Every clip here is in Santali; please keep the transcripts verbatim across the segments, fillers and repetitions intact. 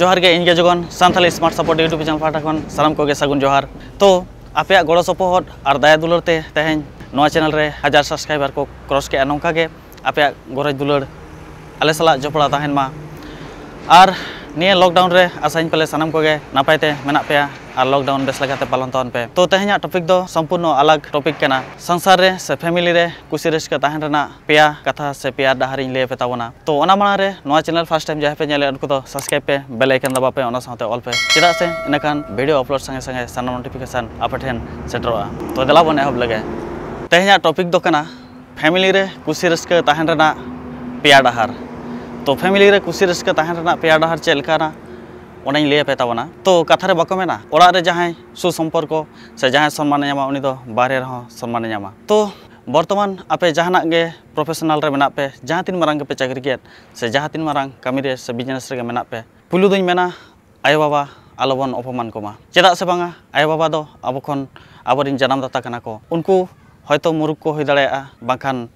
ᱡᱚᱦᱟᱨ ᱜᱮ, ᱤᱧ ᱜᱮ Jogon, Santali Smart Support YouTube channel ᱯᱟᱦᱴᱟ ᱠᱷᱚᱱ ᱥᱟᱱᱟᱢ ᱠᱚᱜᱮ ᱥᱟᱹᱜᱩᱱ ᱡᱚᱦᱟᱨ᱾ ᱛᱚ, ᱟᱯᱮᱭᱟᱜ ᱜᱚᱲᱚ ᱥᱚᱯᱚᱦᱚᱫ ᱟᱨ ᱫᱟᱭᱟ ᱫᱩᱞᱟᱹᱲ ᱛᱮ ᱛᱮᱦᱮᱧ ᱱᱚᱣᱟ channel ᱨᱮ ᱦᱟᱡᱟᱨ subscriber ᱠᱚ cross ᱠᱮᱜᱼᱟ᱾ ᱱᱚᱝᱠᱟ ᱜᱮ ᱟᱯᱮᱭᱟᱜ ᱜᱚᱨᱚᱡᱽ ᱫᱩᱞᱟᱹᱲ ᱟᱞᱮ ᱥᱟᱞᱟᱜ ᱡᱚᱯᱲᱟᱣ ᱛᱟᱦᱮᱱ ᱢᱟ᱾ ᱟᱨ ᱱᱤᱭᱟᱹ lockdown ᱨᱮ ᱟᱥᱟᱧ ᱯᱟᱞᱮ ᱥᱟᱱᱟᱢ ᱠᱚᱜᱮ ᱱᱟᱯᱟᱭ ᱛᱮ ᱢᱮᱱᱟᱜ ᱯᱮᱭᱟ ᱟᱨ lockdown ᱵᱮᱥ ᱞᱮᱠᱟᱛᱮ ᱯᱟᱞᱚᱱ ᱛᱟᱵᱚᱱ ᱯᱮ᱾ ᱛᱚ, ᱛᱮᱦᱮᱧᱟᱜ topic ᱫᱚ ᱥᱚᱢᱯᱩᱨᱱᱚ ᱟᱞᱟᱜᱽ topic ᱠᱟᱱᱟ᱾ ᱥᱚᱝᱥᱟᱨ ᱨᱮ ᱥᱮ family ᱨᱮ ᱠᱩᱥᱤ ᱨᱟᱹᱥᱠᱟᱹ ᱛᱟᱦᱮᱱ ᱨᱮᱱᱟᱜ ᱯᱮᱭᱟ ᱠᱟᱛᱷᱟ ᱥᱮ ᱯᱮᱭᱟ ᱰᱟᱦᱟᱨ ᱤᱧ ᱞᱟᱹᱭ ᱟᱯᱮ ᱛᱟᱵᱚᱱᱟ᱾ ᱛᱚ, ᱚᱱᱟ ᱢᱟᱲᱟᱝ ᱨᱮ ᱱᱚᱣᱟ channel first time ᱡᱟᱦᱟᱸᱭ ᱯᱮ ᱧᱮᱞᱮᱫ, ᱩᱱᱠᱩ ᱫᱚ subscribe ᱯᱮ, bell icon ᱫᱟᱵᱟᱣ ᱯᱮ, ᱚᱱᱟ ᱥᱟᱶᱛᱮ all ᱯᱮ, ᱪᱮᱫᱟᱜ ᱥᱮ ᱤᱱᱟᱹᱠᱷᱟᱱ video upload ᱥᱚᱸᱜᱮ ᱥᱚᱸᱜᱮ ᱥᱟᱱᱟᱢ notification ᱟᱯᱮ ᱴᱷᱮᱱ ᱥᱮᱴᱮᱨᱚᱜᱼᱟ᱾ ᱛᱚ, ᱫᱮᱞᱟ ᱵᱚᱱ ᱮᱦᱚᱵ ᱞᱮᱜᱮ᱾ ᱛᱮᱦᱮᱧᱟᱜ topic ᱫᱚ ᱠᱟᱱᱟ family ᱨᱮ ᱠᱩᱥᱤ ᱨᱟᱹᱥᱠᱟᱹ ᱛᱟᱦᱮᱱ ᱨᱮᱱᱟᱜ ᱯᱮᱭᱟ ᱰᱟᱦᱟᱨ᱾ ᱛᱚ, family ᱨᱮ ᱠᱩᱥᱤ ᱨᱟᱹᱥᱠᱟᱹ ᱛᱟᱦᱮᱱ ᱨᱮᱱᱟᱜ ᱯᱮᱭᱟ ᱰᱟᱦᱟᱨ ᱪᱮᱫ ᱞᱮᱠᱟᱱᱟ, ᱚᱱᱟᱧ ᱞᱟᱹᱭ ᱟᱯᱮ ᱛᱟᱵᱚᱱᱟ᱾ ᱛᱚ, ᱠᱟᱛᱷᱟ ᱨᱮ ᱵᱟᱠᱚ ᱢᱮᱱᱟ, ᱚᱲᱟᱜ ᱨᱮ ᱡᱟᱦᱟᱸᱭ ᱥᱩᱥᱚᱢᱯᱚᱨᱠᱚ ᱥᱮ ᱡᱟᱦᱟᱸᱭ ᱥᱚᱱᱢᱟᱱᱮ ᱧᱟᱢᱟ, ᱩᱱᱤ ᱫᱚ ᱵᱟᱦᱨᱮ ᱨᱮᱦᱚᱸ ᱥᱚᱱᱢᱟᱱᱮ ᱧᱟᱢᱟ᱾ ᱛᱚ, ᱵᱚᱨᱛᱚᱢᱟᱱ ᱟᱯᱮ ᱡᱟᱦᱟᱱᱟᱜ ᱜᱮ professional ᱨᱮ ᱢᱮᱱᱟᱜ ᱯᱮ, ᱡᱟᱦᱟᱸ ᱛᱤᱱ ᱢᱟᱨᱟᱝ ᱜᱮᱯᱮ ᱪᱟᱹᱠᱨᱤ ᱠᱮᱫ, ᱥᱮ ᱡᱟᱦᱟᱸ ᱛᱤᱱ ᱢᱟᱨᱟᱝ ᱠᱟᱹᱢᱤ ᱨᱮ ᱥᱮ business ᱨᱮᱜᱮ ᱢᱮᱱᱟᱜ ᱯᱮ, ᱯᱩᱭᱞᱩ ᱫᱚᱧ ᱢᱮᱱᱟ, ᱟᱭᱳᱼᱵᱟᱵᱟ ᱟᱞᱚᱵᱚᱱ ᱚᱯᱚᱢᱟᱱ ᱠᱚᱢᱟ᱾ ᱪᱮᱫᱟᱜ ᱥᱮ ᱵᱟᱝᱟ, ᱟᱭᱳᱼᱵᱟᱵᱟ ᱫᱚ ᱟᱵᱚ ᱠᱷᱚᱱ ᱟᱵᱚᱨᱮᱱ ᱡᱟᱱᱟᱢ ᱫᱟᱛᱟ ᱠᱟᱱᱟ ᱠᱚ᱾ ᱩᱱᱠᱩ ᱦᱚᱭᱛᱳ ᱢᱩᱨᱩᱠᱷ ᱠᱚ ᱦᱩᱭ ᱫᱟᱲᱮᱭᱟᱜᱼᱟ, ᱵᱟᱝᱠᱷᱟᱱ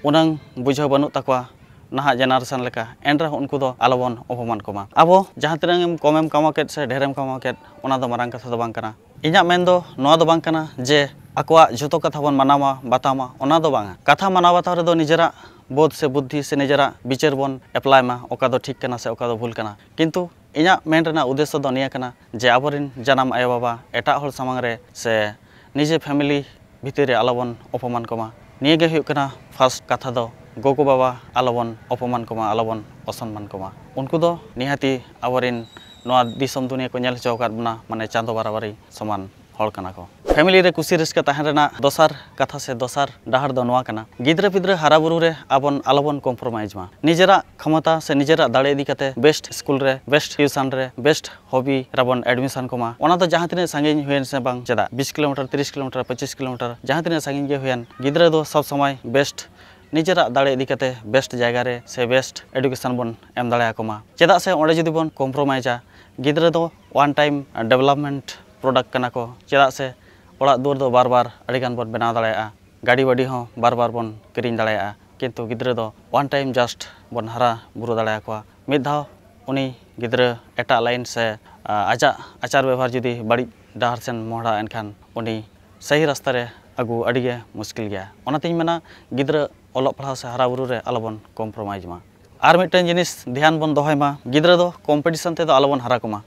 ᱩᱱᱟᱹᱝ ᱵᱩᱡᱷᱟᱹᱣ ᱵᱟᱹᱱᱩᱜ ᱛᱟᱠᱚᱣᱟ ᱱᱟᱦᱟᱜ generation ᱞᱮᱠᱟ᱾ ᱮᱱ ᱨᱮᱦᱚᱸ ᱩᱱᱠᱩ ᱫᱚ ᱟᱞᱚᱵᱚᱱ ᱚᱯᱚᱢᱟᱱ ᱠᱚᱢᱟ᱾ ᱟᱵᱚ ᱡᱟᱦᱟᱸ ᱛᱤᱱᱟᱹᱜ ᱮᱢ ᱠᱚᱢᱮᱢ ᱠᱟᱢᱟᱣ ᱠᱮᱫ ᱥᱮ ᱰᱷᱮᱨᱮᱢ ᱠᱟᱢᱟᱣ ᱠᱮᱫ, ᱚᱱᱟ ᱫᱚ ᱢᱟᱨᱟᱝ ᱠᱟᱛᱷᱟ ᱫᱚ ᱵᱟᱝ ᱠᱟᱱᱟ᱾ ᱤᱧᱟᱹᱜ ᱢᱮᱱ ᱫᱚ ᱱᱚᱣᱟ ᱫᱚ ᱵᱟᱝ ᱠᱟᱱᱟ ᱡᱮ ᱟᱠᱚᱣᱟᱜ ᱡᱷᱚᱛᱚ ᱠᱟᱛᱷᱟ ᱵᱚᱱ ᱢᱟᱱᱟᱣ ᱢᱟ, ᱵᱟᱛᱟᱣ ᱢᱟ, ᱚᱱᱟ ᱫᱚ ᱵᱟᱝᱟ᱾ ᱠᱟᱛᱷᱟ ᱢᱟᱱᱟᱣ ᱵᱟᱛᱟᱣ ᱨᱮᱫᱚ ᱱᱤᱡᱮᱨᱟᱜ ᱵᱳᱫᱷ ᱥᱮ ᱵᱩᱫᱽᱫᱷᱤ ᱥᱮ ᱱᱤᱡᱮᱨᱟᱜ ᱵᱤᱪᱟᱹᱨ ᱵᱚᱱ apply ᱢᱟ, ᱚᱠᱟ ᱫᱚ ᱴᱷᱤᱠ ᱠᱟᱱᱟ ᱥᱮ ᱚᱠᱟ ᱫᱚ ᱵᱷᱩᱞ ᱠᱟᱱᱟ᱾ ᱠᱤᱱᱛᱩ ᱤᱧᱟᱹᱜ ᱢᱮᱱ ᱨᱮᱱᱟᱜ ᱩᱫᱽᱫᱮᱥᱥᱚ ᱫᱚ ᱱᱤᱭᱟᱹ ᱠᱟᱱᱟ ᱡᱮ ᱟᱵᱚᱨᱮᱱ ᱡᱟᱱᱟᱢ ᱟᱭᱳᱼᱵᱟᱵᱟ ᱮᱴᱟᱜ ᱦᱚᱲ ᱥᱟᱢᱟᱝ ᱨᱮ ᱥᱮ ᱱᱤᱡᱮ family ᱵᱷᱤᱛᱤᱨ ᱨᱮ ᱟᱞᱚᱵᱚᱱ ᱚᱯᱚᱢᱟᱱ ᱠᱚᱢᱟ᱾ ᱱᱤᱭᱟᱹ ᱜᱮ ᱦᱩᱭᱩᱜ ᱠᱟᱱᱟ first ᱠᱟᱛᱷᱟ ᱫᱚ, ᱜᱚᱜᱚᱼᱵᱟᱵᱟ ᱟᱞᱚᱵᱚᱱ ᱚᱯᱚᱢᱟᱱ ᱠᱚᱢᱟ, ᱟᱞᱚᱵᱚᱱ ᱚᱥᱚᱱᱢᱟᱱ ᱠᱚᱢᱟ᱾ ᱩᱱᱠᱩ ᱫᱚ ᱱᱤᱦᱟᱹᱛᱤ ᱟᱵᱚᱨᱮᱱ ᱱᱚᱣᱟ ᱫᱤᱥᱚᱢ ᱫᱩᱱᱤᱭᱟᱹ ᱠᱚ ᱧᱮᱞ ᱦᱚᱪᱚ ᱟᱠᱟᱫ ᱵᱚᱱᱟ, ᱢᱟᱱᱮ ᱪᱟᱸᱫᱚ ᱵᱟᱨᱟᱵᱟᱨᱤ ᱥᱚᱢᱟᱱ ᱦᱚᱲ ᱠᱟᱱᱟ ᱠᱚ᱾ Family ᱨᱮ ᱠᱩᱥᱤ ᱨᱟᱹᱥᱠᱟᱹ ᱛᱟᱦᱮᱱ ᱨᱮᱱᱟᱜ ᱫᱚᱥᱟᱨ ᱠᱟᱛᱷᱟ ᱥᱮ ᱫᱚᱥᱟᱨ ᱰᱟᱦᱟᱨ ᱫᱚ ᱱᱚᱣᱟ ᱠᱟᱱᱟ, ᱜᱤᱫᱽᱨᱟᱹ ᱯᱤᱫᱽᱨᱟᱹ ᱦᱟᱨᱟ ᱵᱩᱨᱩ ᱨᱮ ᱟᱵᱚᱱ ᱟᱞᱚᱵᱚᱱ compromise ᱢᱟ᱾ ᱱᱤᱡᱮᱨᱟᱜ ᱠᱷᱚᱢᱚᱛᱟ ᱥᱮ ᱱᱤᱡᱮᱨᱟᱜ ᱫᱟᱲᱮ ᱤᱫᱤ ᱠᱟᱛᱮ best ᱥᱠᱩᱞ ᱨᱮ, best tuition ᱨᱮ, best hobby ᱨᱮᱵᱚᱱ admission ᱠᱚᱢᱟ᱾ ᱚᱱᱟ ᱫᱚ ᱡᱟᱦᱟᱸ ᱛᱤᱱᱟᱹᱜ ᱥᱟᱺᱜᱤᱧ ᱦᱩᱭᱮᱱ ᱥᱮ ᱵᱟᱝ, ᱪᱮᱫᱟᱜ ᱵᱤᱥ ᱠᱤᱞᱳᱢᱤᱴᱟᱨ, ᱛᱤᱨᱤᱥ ᱠᱤᱞᱳᱢᱤᱴᱟᱨ, ᱯᱚᱸᱪᱤᱥ ᱠᱤᱞᱳᱢᱤᱴᱟᱨ, ᱡᱟᱦᱟᱸ ᱛᱤᱱᱟᱹᱜ ᱥᱟᱺᱜᱤᱧ ᱜᱮ ᱦᱩᱭᱮᱱ, ᱜᱤᱫᱽᱨᱟᱹ ᱫᱚ ᱥᱚᱵᱽ ᱥᱚᱢᱚᱭ best ᱱᱤᱡᱮᱨᱟᱜ ᱫᱟᱲᱮ ᱤᱫᱤ ᱠᱟᱛᱮ best ᱡᱟᱭᱜᱟ ᱨᱮ ᱥᱮ best education ᱵᱚᱱ ᱮᱢ ᱫᱟᱲᱮ ᱟᱠᱚ ᱢᱟ᱾ ᱪᱮᱫᱟᱜ ᱥᱮ ᱚᱸᱰᱮ ᱡᱩᱫᱤ ᱵᱚᱱ compromise ᱟ, ᱜᱤᱫᱽᱨᱟᱹ ᱫᱚ one time development product ᱠᱟᱱᱟ ᱠᱚ᱾ ᱪᱮᱫᱟᱜ ᱥᱮ ᱚᱲᱟᱜ ᱫᱩᱣᱟᱹᱨ ᱫᱚ ᱵᱟᱨ ᱵᱟᱨ ᱟᱹᱰᱤ ᱜᱟᱱ ᱵᱚᱱ ᱵᱮᱱᱟᱣ ᱫᱟᱲᱮᱭᱟᱜᱼᱟ, ᱜᱟᱹᱰᱤ ᱵᱟᱹᱰᱤ ᱦᱚᱸ ᱵᱟᱨ ᱵᱟᱨ ᱵᱚᱱ ᱠᱤᱨᱤᱧ ᱫᱟᱲᱮᱭᱟᱜᱼᱟ, ᱠᱤᱱᱛᱩ ᱜᱤᱫᱽᱨᱟᱹ ᱫᱚ one time just ᱵᱚᱱ ᱦᱟᱨᱟ ᱵᱩᱨᱩ ᱫᱟᱲᱮ ᱟᱠᱚᱣᱟ᱾ ᱢᱤᱫ ᱫᱷᱟᱣ ᱩᱱᱤ ᱜᱤᱫᱽᱨᱟᱹ ᱮᱴᱟᱜ ᱞᱟᱭᱤᱱ ᱥᱮ ᱟᱡᱟᱜ ᱟᱪᱟᱨ ᱵᱮᱵᱚᱦᱟᱨ ᱡᱩᱫᱤ ᱵᱟᱹᱲᱤᱡ ᱰᱟᱦᱟᱨ ᱥᱮᱱ ᱢᱚᱦᱰᱟ ᱮᱱᱠᱷᱟᱱ ᱩᱱᱤ ᱥᱟᱹᱦᱤ ᱨᱟᱥᱛᱟ ᱨᱮ ᱟᱹᱜᱩ ᱟᱹᱰᱤ ᱜᱮ ᱢᱩᱥᱠᱤᱞ ᱜᱮᱭᱟ᱾ ᱚᱱᱟᱛᱤᱧ ᱢᱮᱱᱟ, ᱜᱤᱫᱽᱨᱟᱹ ᱚᱞᱚᱜ ᱯᱟᱲᱦᱟᱣ ᱥᱮ ᱦᱟᱨᱟ ᱵᱩᱨᱩ ᱨᱮ ᱟᱞᱚᱵᱚᱱ ᱠᱚᱢᱯᱨᱳᱢᱟᱭᱤᱡᱽ ᱢᱟ᱾ ᱟᱨ ᱢᱤᱫᱴᱮᱱ ᱡᱤᱱᱤᱥ ᱫᱷᱮᱭᱟᱱ ᱵᱚᱱ ᱫᱚᱦᱚᱭ ᱢᱟ, ᱜᱤᱫᱽᱨᱟᱹ ᱫᱚ ᱠᱚᱢᱯᱤᱴᱤᱥᱚᱱ ᱛᱮᱫᱚ ᱟᱞᱚᱵᱚᱱ ᱦᱟᱨᱟ ᱠᱚᱢᱟ᱾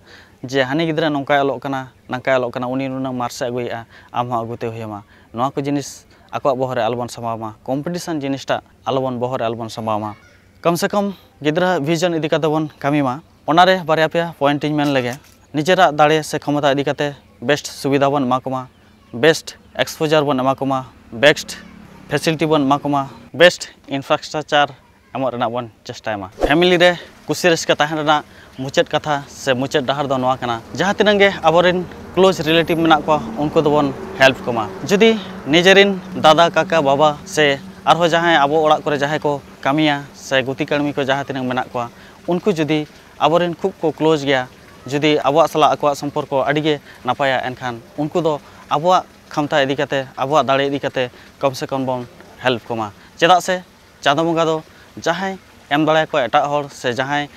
ᱡᱮ ᱦᱟᱹᱱᱤ ᱜᱤᱫᱽᱨᱟᱹ ᱱᱚᱝᱠᱟᱭ ᱚᱞᱚᱜ ᱠᱟᱱᱟ, ᱱᱟᱝᱠᱟᱭ ᱚᱞᱚᱜ ᱠᱟᱱᱟ, ᱩᱱᱤ ᱱᱩᱱᱟᱹᱜ ᱢᱟᱨᱠᱥ ᱮ ᱟᱹᱜᱩᱭᱮᱫᱼᱟ, ᱟᱢ ᱦᱚᱸ ᱟᱹᱜᱩᱛᱮ ᱦᱩᱭᱟᱢᱟ᱾ ᱱᱚᱣᱟ ᱠᱚ ᱡᱤᱱᱤᱥ ᱟᱠᱚᱣᱟᱜ ᱵᱚᱦᱚᱜ ᱨᱮ ᱟᱞᱚᱵᱚᱱ ᱥᱟᱢᱵᱟᱣ ᱢᱟ᱾ ᱠᱚᱢᱯᱤᱴᱤᱥᱚᱱ ᱡᱤᱱᱤᱥᱴᱟᱜ ᱟᱞᱚᱵᱚᱱ ᱵᱚᱦᱚᱜ ᱨᱮ ᱟᱞᱚᱵᱚᱱ ᱥᱟᱢᱵᱟᱣ ᱢᱟ᱾ ᱠᱚᱢ ᱥᱮ ᱠᱚᱢ ᱜᱤᱫᱽᱨᱟᱹ ᱵᱷᱤᱡᱚᱱ ᱤᱫᱤ ᱠᱟᱛᱮ ᱵᱚᱱ ᱠᱟᱹᱢᱤ ᱢᱟ᱾ ᱚᱱᱟᱨᱮ ᱵᱟᱨᱭᱟ ᱯᱮᱭᱟ ᱯᱚᱭᱮᱱᱴ ᱤᱧ ᱢᱮᱱ ᱞᱮᱜᱮ᱾ ᱱᱤᱡᱮᱨᱟᱜ ᱫᱟᱲᱮ ᱥᱮ ᱠᱷᱚᱢᱚᱛᱟ ᱤᱫᱤ ᱠᱟᱛᱮ ᱵᱮᱥᱴ ᱥᱩᱵᱤᱫᱷᱟ ᱵᱚᱱ ᱮᱢᱟ ᱠᱚᱢᱟ, ᱵᱮᱥᱴ ᱮᱠᱥᱯᱳᱡᱟᱨ ᱵᱚᱱ ᱮᱢᱟ ᱠᱚᱢᱟ, ᱵᱮᱥᱴ ᱯᱷᱮᱥᱤᱞᱤᱴᱤ ᱵᱚᱱ ᱮᱢᱟ ᱠᱚᱢᱟ, ᱵᱮᱥᱴ ᱤᱱᱯᱷᱨᱟᱥᱴᱨᱟᱠᱪᱟᱨ ᱮᱢᱚᱜ ᱨᱮᱱᱟᱜ ᱵᱚᱱ ᱪᱮᱥᱴᱟᱭ ᱢᱟ᱾ ᱯᱷᱮᱢᱤᱞᱤ ᱨᱮ ᱠᱩᱥᱤ ᱨᱟᱹᱥᱠᱟᱹ ᱛᱟᱦᱮᱱ ᱨᱮᱱᱟᱜ ᱢᱩᱪᱟᱹᱫ ᱠᱟᱛᱷᱟ ᱥᱮ ᱢᱩᱪᱟᱹᱫ ᱰᱟᱦᱟᱨ ᱫᱚ ᱱᱚᱣᱟ ᱠᱟᱱᱟ, ᱡᱟᱦᱟᱸ ᱛᱤᱱᱟᱹᱜ ᱜᱮ ᱟᱵᱚᱨᱮᱱ ᱠᱞᱳᱡᱽ ᱨᱤᱞᱮᱴᱤᱵᱷ ᱢᱮᱱᱟᱜ ᱠᱚᱣᱟ, ᱩᱱᱠᱩ ᱫᱚᱵᱚᱱ ᱦᱮᱞᱯ ᱠᱚᱢᱟ᱾ ᱡᱩᱫᱤ ᱱᱤᱡᱮᱨᱮᱱ ᱫᱟᱫᱟ, ᱠᱟᱠᱟ, ᱵᱟᱵᱟ ᱥᱮ ᱟᱨᱦᱚᱸ ᱡᱟᱦᱟᱸᱭ ᱟᱵᱚ ᱚᱲᱟᱜ ᱠᱚᱨᱮ ᱡᱟᱦᱟᱸᱭ ᱠᱚ ᱠᱟᱹᱢᱤᱭᱟ ᱥᱮ ᱜᱩᱛᱤ ᱠᱟᱹᱲᱢᱤ ᱠᱚ ᱡᱟᱦᱟᱸ ᱛᱤᱱᱟᱹᱜ ᱢᱮᱱᱟᱜ ᱠᱚᱣᱟ, ᱩᱱᱠᱩ ᱡᱩᱫᱤ ᱟᱵᱚᱨᱮᱱ ᱠᱷᱩᱵ ᱠᱚ ᱠᱞᱳᱡᱽ ᱜᱮᱭᱟ, ᱡᱩᱫᱤ ᱟᱵᱚᱣᱟᱜ ᱥᱟᱞᱟᱜ ᱟᱠᱚᱣᱟᱜ ᱥᱚᱢᱯᱚᱨᱠᱚ ᱟᱹᱰᱤ ᱜᱮ ᱱᱟᱯᱟᱭᱟ, ᱮᱱᱠᱷᱟᱱ ᱩᱱᱠᱩ ᱫᱚ ᱟᱵᱚᱣᱟᱜ ᱠᱷᱟᱢᱛᱟ ᱤᱫᱤ ᱠᱟᱛᱮ, ᱟᱵᱚᱣᱟᱜ ᱫᱟᱲᱮ ᱤᱫᱤ ᱠᱟᱛᱮ ᱠᱚᱢ ᱥᱮ ᱠᱚᱢ ᱵᱚᱱ ᱦᱮᱞᱯ ᱠᱚᱢᱟ᱾ ᱪᱮᱫᱟᱜ ᱥᱮ ᱪᱟᱸᱫᱚ ᱵᱚᱸᱜᱟ ᱫᱚ ᱡᱟᱦᱟᱸᱭ ᱮᱢ ᱫᱟᱲᱮᱭᱟᱠᱚᱣᱟ ᱮᱴᱟᱜ ᱦᱚᱲ ᱥᱮ ᱡᱟᱦᱟᱸᱭ,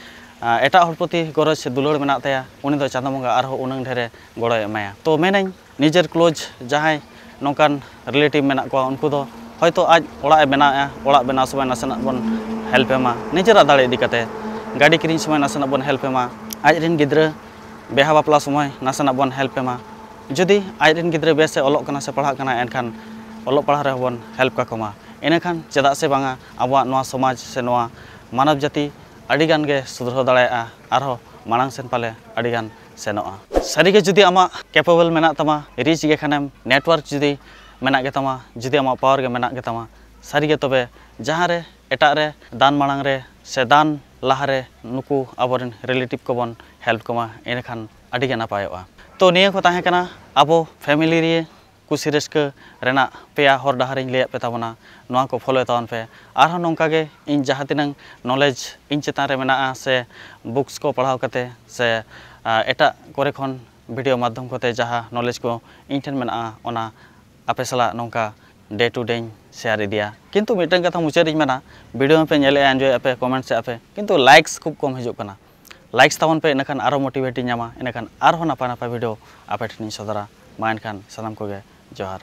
ᱟ, ᱮᱴᱟᱜ ᱦᱚᱲ ᱯᱨᱚᱛᱤ ᱜᱚᱨᱚᱡᱽ ᱥᱮ ᱫᱩᱞᱟᱹᱲ ᱢᱮᱱᱟᱜ ᱛᱟᱭᱟ, ᱩᱱᱤ ᱫᱚ ᱪᱟᱸᱫᱚ ᱵᱚᱸᱜᱟ ᱟᱨᱦᱚᱸ ᱩᱱᱟᱹᱝ ᱰᱷᱮᱨᱮ ᱜᱚᱲᱚᱭ ᱮᱢᱟᱭᱟ᱾ ᱛᱚ ᱢᱮᱱᱟᱹᱧ, ᱱᱤᱡᱮᱨ ᱠᱞᱳᱡᱽ ᱡᱟᱦᱟᱸᱭ ᱱᱚᱝᱠᱟᱱ ᱨᱤᱞᱮᱴᱤᱵᱷ ᱢᱮᱱᱟᱜ ᱠᱚᱣᱟ, ᱩᱱᱠᱩ ᱫᱚ ᱦᱚᱭᱛᱳ ᱟᱡ ᱚᱲᱟᱜ ᱮ ᱵᱮᱱᱟᱣᱮᱫᱼᱟ, ᱚᱲᱟᱜ ᱵᱮᱱᱟᱣ ᱥᱚᱢᱚᱭ ᱱᱟᱥᱮᱱᱟᱜ ᱵᱚᱱ ᱦᱮᱞᱯ ᱮᱢᱟ, ᱱᱤᱡᱮᱨᱟᱜ ᱫᱟᱲᱮ ᱤᱫᱤ ᱠᱟᱛᱮ᱾ ᱜᱟᱹᱰᱤ ᱠᱤᱨᱤᱧ ᱥᱚᱢᱚᱭ ᱱᱟᱥᱮᱱᱟᱜ ᱵᱚᱱ ᱦᱮᱞᱯ ᱮᱢᱟ, ᱟᱡ ᱨᱮᱱ ᱜᱤᱫᱽᱨᱟᱹ ᱵᱤᱦᱟ ᱵᱟᱯᱞᱟ ᱥᱚᱢᱚᱭ ᱱᱟᱥᱮᱱᱟᱜ ᱵᱚᱱ ᱦᱮᱞᱯ ᱮᱢᱟ᱾ ᱡᱩᱫᱤ ᱟᱡ ᱨᱮᱱ ᱜᱤᱫᱽᱨᱟᱹ ᱵᱮᱥ ᱮ ᱚᱞᱚᱜ ᱠᱟᱱᱟ ᱥᱮ ᱯᱟᱲᱦᱟᱜ ᱠᱟᱱᱟ, ᱮᱱᱠᱷᱟᱱ ᱚᱞᱚᱜ ᱯᱟᱲᱦᱟᱣ ᱨᱮᱦᱚᱸ ᱵᱚᱱ ᱦᱮᱞᱯ ᱠᱟᱠᱚ ᱢᱟ᱾ ᱤᱱᱟᱹᱠᱷᱟᱱ ᱪᱮᱫᱟᱜ ᱥᱮ ᱵᱟᱝᱟ, ᱟᱵᱚᱣᱟᱜ ᱱᱚᱣᱟ ᱥᱚᱢᱟᱡᱽ ᱥᱮ ᱱᱚᱣᱟ ᱢᱟᱱᱚᱵ ᱡᱟᱹᱛᱤ ᱟᱹᱰᱤ ᱜᱟᱱ ᱜᱮ ᱥᱩᱫᱷᱨᱟᱹᱣ ᱫᱟᱲᱮᱭᱟᱜᱼᱟ, ᱟᱨᱦᱚᱸ ᱢᱟᱲᱟᱝ ᱥᱮᱱ ᱯᱟᱞᱮ ᱟᱹᱰᱤ ᱜᱟᱱ ᱥᱮᱱᱚᱜᱼᱟ᱾ ᱥᱟᱹᱨᱤᱜᱮ ᱡᱩᱫᱤ ᱟᱢᱟᱜ ᱠᱮᱯᱮᱵᱚᱞ ᱢᱮᱱᱟᱜ ᱛᱟᱢᱟ, ᱨᱤᱪ ᱜᱮ ᱠᱷᱟᱱᱮᱢ, ᱱᱮᱴᱣᱟᱨᱠ ᱡᱩᱫᱤ ᱢᱮᱱᱟᱜ ᱜᱮᱛᱟᱢᱟ, ᱡᱩᱫᱤ ᱟᱢᱟᱜ ᱯᱟᱣᱟᱨ ᱜᱮ ᱢᱮᱱᱟᱜ ᱜᱮᱛᱟᱢᱟ, ᱥᱟᱹᱨᱤᱜᱮ ᱛᱚᱵᱮ ᱡᱟᱦᱟᱸ ᱨᱮ ᱮᱴᱟᱜ ᱨᱮ ᱫᱟᱱ ᱢᱟᱲᱟᱝ ᱨᱮ ᱥᱮ ᱫᱟᱱ ᱞᱟᱦᱟᱨᱮ ᱱᱩᱠᱩ ᱟᱵᱚᱨᱮᱱ ᱨᱤᱞᱮᱴᱤᱵᱷ ᱠᱚᱵᱚᱱ ᱦᱮᱞᱯ ᱠᱚᱢᱟ, ᱮᱸᱰᱮᱠᱷᱟᱱ ᱟᱹᱰᱤᱜᱮ ᱱᱟᱯᱟᱭᱚᱜᱼᱟ᱾ ᱛᱚ ᱱᱤᱭᱟᱹ ᱠᱚ ᱛᱟᱦᱮᱸ ᱠᱟᱱᱟ ᱟᱵᱚ ᱯᱷᱮᱢᱤᱞᱤ ᱨᱮ ᱠᱩᱥᱤ ᱨᱟᱹᱥᱠᱟᱹ ᱨᱮᱱᱟᱜ ᱯᱮᱭᱟ ᱦᱚᱨ ᱰᱟᱦᱟᱨᱤᱧ ᱞᱟᱹᱭᱟᱫ ᱯᱮ ᱛᱟᱵᱚᱱᱟ, ᱱᱚᱣᱟ ᱠᱚ ᱯᱷᱳᱞᱳᱭ ᱛᱟᱵᱚᱱ ᱯᱮ᱾ ᱟᱨᱦᱚᱸ ᱱᱚᱝᱠᱟ ᱜᱮ ᱤᱧ ᱡᱟᱦᱟᱸ ᱛᱤᱱᱟᱹᱝ ᱱᱚᱞᱮᱡᱽ ᱤᱧ ᱪᱮᱛᱟᱱ ᱨᱮ ᱢᱮᱱᱟᱜᱼᱟ ᱥᱮ ᱵᱩᱠᱥ ᱠᱚ ᱯᱟᱲᱦᱟᱣ ᱠᱟᱛᱮ ᱥᱮ, ᱟ, ᱮᱴᱟᱜ ᱠᱚᱨᱮ ᱠᱷᱚᱱ ᱵᱷᱤᱰᱤᱭᱳ ᱢᱟᱫᱽᱫᱷᱚᱢ ᱠᱚᱛᱮ ᱡᱟᱦᱟᱸ ᱱᱚᱞᱮᱡᱽ ᱠᱚ ᱤᱧ ᱴᱷᱮᱱ ᱢᱮᱱᱟᱜᱼᱟ, ᱚᱱᱟ ᱟᱯᱮ ᱥᱟᱞᱟᱜ ᱱᱚᱝᱠᱟ ᱰᱮ ᱴᱩ ᱰᱮᱧ ᱥᱮᱭᱟᱨ ᱤᱫᱤᱭᱟ᱾ ᱠᱤᱱᱛᱩ ᱢᱤᱫᱴᱟᱝ ᱠᱟᱛᱷᱟ ᱢᱩᱪᱟᱹᱫ ᱨᱤᱧ ᱢᱮᱱᱟ, ᱵᱷᱤᱰᱤᱭᱳ ᱦᱚᱸᱯᱮ ᱧᱮᱞᱮᱫᱼᱟ, ᱮᱱᱡᱚᱭᱮᱫᱼᱟ ᱯᱮ, ᱠᱚᱢᱮᱱᱴᱥ ᱮᱫᱼᱟ ᱯᱮ, ᱠᱤᱱᱛᱩ ᱞᱟᱭᱤᱠᱥ ᱠᱷᱩᱵ ᱠᱚᱢ ᱦᱤᱡᱩᱜ ᱠᱟᱱᱟ᱾ likes ᱛᱟᱵᱚᱱ ᱯᱮ, ᱤᱱᱟᱹᱠᱷᱟᱱ ᱟᱨᱚ motivate ᱤᱧ ᱧᱟᱢᱟ, ᱤᱱᱟᱹᱠᱷᱟᱱ ᱟᱨᱦᱚᱸ ᱱᱟᱯᱟᱭ ᱱᱟᱯᱟᱭ video ᱟᱯᱮ ᱴᱷᱮᱱᱤᱧ ᱥᱚᱫᱚᱨᱟ᱾ ᱢᱟ ᱮᱱᱠᱷᱟᱱ ᱥᱟᱱᱟᱢ ᱠᱚᱜᱮ ᱡᱚᱦᱟᱨ᱾